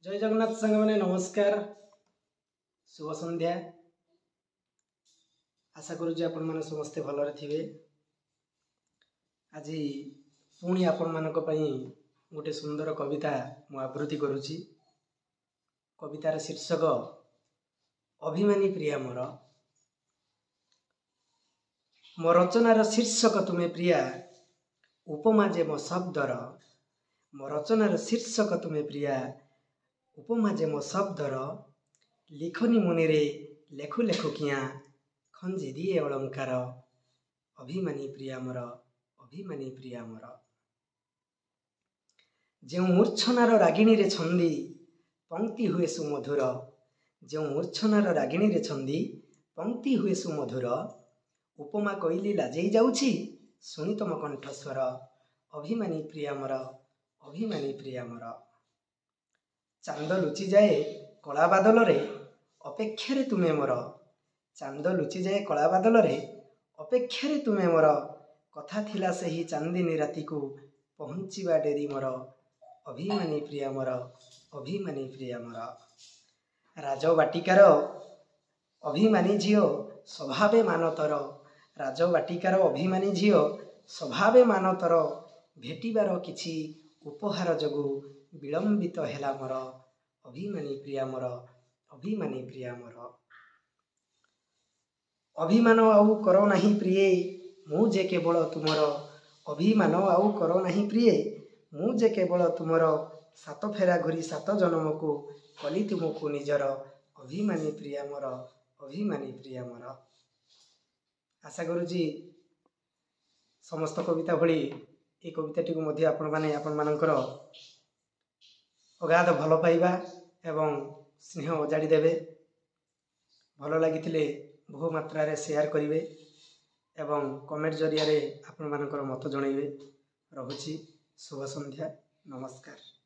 ଜୟ ଜଗନ୍ନାଥ ସାଙ୍ଗମାନେ, ନମସ୍କାର, ଶୁଭ ସନ୍ଧ୍ୟା। ଆଶା କରୁଛି ଆପଣମାନେ ସମସ୍ତେ ଭଲରେ ଥିବେ। ଆଜି ପୁଣି ଆପଣମାନଙ୍କ ପାଇଁ ଗୋଟେ ସୁନ୍ଦର କବିତା ମୁଁ ଆବୃତ୍ତି କରୁଛି। କବିତାର ଶୀର୍ଷକ ଅଭିମାନୀ ପ୍ରିୟା ମୋର। ମୋ ରଚନାର ଶୀର୍ଷକ ତୁମେ ପ୍ରିୟା, ଉପମା ଯେ ମୋ ଶବ୍ଦର। ମୋ ରଚନାର ଶୀର୍ଷକ ତୁମେ ପ୍ରିୟା, ଉପମା ଯେ ମୋ ଶବ୍ଦର। ଲିଖନି ମୁନିରେ ଲେଖୁ ଲେଖୁ କିଆଁ ଖଞ୍ଜି ଦିଏ ଅଳଙ୍କାର। ଅଭିମାନୀ ପ୍ରିୟା ମୋର, ଅଭିମାନୀ ପ୍ରିୟା ମୋର। ଯେଉଁ ମୂର୍ଚ୍ଛନାର ରାଗିଣୀରେ ଛନ୍ଦି ପଙ୍କ୍ତି ହୁଏ ସୁମଧୁର। ଯେଉଁ ମୂର୍ଚ୍ଛନାର ରାଗିଣୀରେ ଛନ୍ଦି ପଙ୍କ୍ତି ହୁଏ ସୁମଧୁର। ଉପମା କହିଲି ଲାଜେଇ ଯାଉଛି ଶୁଣି ତମ କଣ୍ଠସ୍ୱର। ଅଭିମାନୀ ପ୍ରିୟା ମୋର, ଅଭିମାନୀ ପ୍ରିୟା ମୋର। ଚାନ୍ଦ ଲୁଚିଯାଏ କଳା ବାଦଲରେ, ଅପେକ୍ଷାରେ ତୁମେ ମୋର। ଚାନ୍ଦ ଲୁଚିଯାଏ କଳା ବାଦଲରେ, ଅପେକ୍ଷାରେ ତୁମେ ମୋର। କଥା ଥିଲା ସେହି ଚାନ୍ଦିନୀ ରାତିକୁ ପହଞ୍ଚିବା ଡେରି ମୋର। ଅଭିମାନୀ ପ୍ରିୟା ମୋର, ଅଭିମାନୀ ପ୍ରିୟା ମୋର। ରାଜବାଟିକାର ଅଭିମାନୀ ଝିଅ ସ୍ୱଭାବେ ମାନତର। ରାଜବାଟିକାର ଅଭିମାନୀ ଝିଅ ସ୍ୱଭାବେ ମାନତର। ଭେଟିବାର କିଛି ଉପହାର ଯୋଗୁଁ ବିଳମ୍ବିତ ହେଲା ମୋର। ଅଭିମାନୀ ପ୍ରିୟା ମୋର, ଅଭିମାନୀ ପ୍ରିୟା ମୋର। ଅଭିମାନ ଆଉ କର ନାହିଁ ପ୍ରିୟେ, ମୁଁ ଯେ କେବଳ ତୁମର। ଅଭିମାନ ଆଉ କର ନାହିଁ ପ୍ରିୟେ, ମୁଁ ଯେ କେବଳ ତୁମର। ସାତ ଫେରା ଘୁରି ସାତ ଜନମକୁ କଲି ତୁମକୁ ନିଜର। ଅଭିମାନୀ ପ୍ରିୟା ମୋର, ଅଭିମାନୀ ପ୍ରିୟା ମୋର। ଆଶା କରୁଛି ସମସ୍ତ କବିତା ଭଳି ଏ କବିତାଟିକୁ ମଧ୍ୟ ଆପଣମାନେ ଆପଣମାନଙ୍କର ଅଗାଧ ଭଲ ପାଇବା ଏବଂ ସ୍ନେହ ଅଜାଡ଼ି ଦେବେ। ଭଲ ଲାଗିଥିଲେ ବହୁ ମାତ୍ରାରେ ସେୟାର କରିବେ ଏବଂ କମେଣ୍ଟ ଜରିଆରେ ଆପଣମାନଙ୍କର ମତ ଜଣାଇବେ। ରହୁଛି, ଶୁଭ ସନ୍ଧ୍ୟା, ନମସ୍କାର।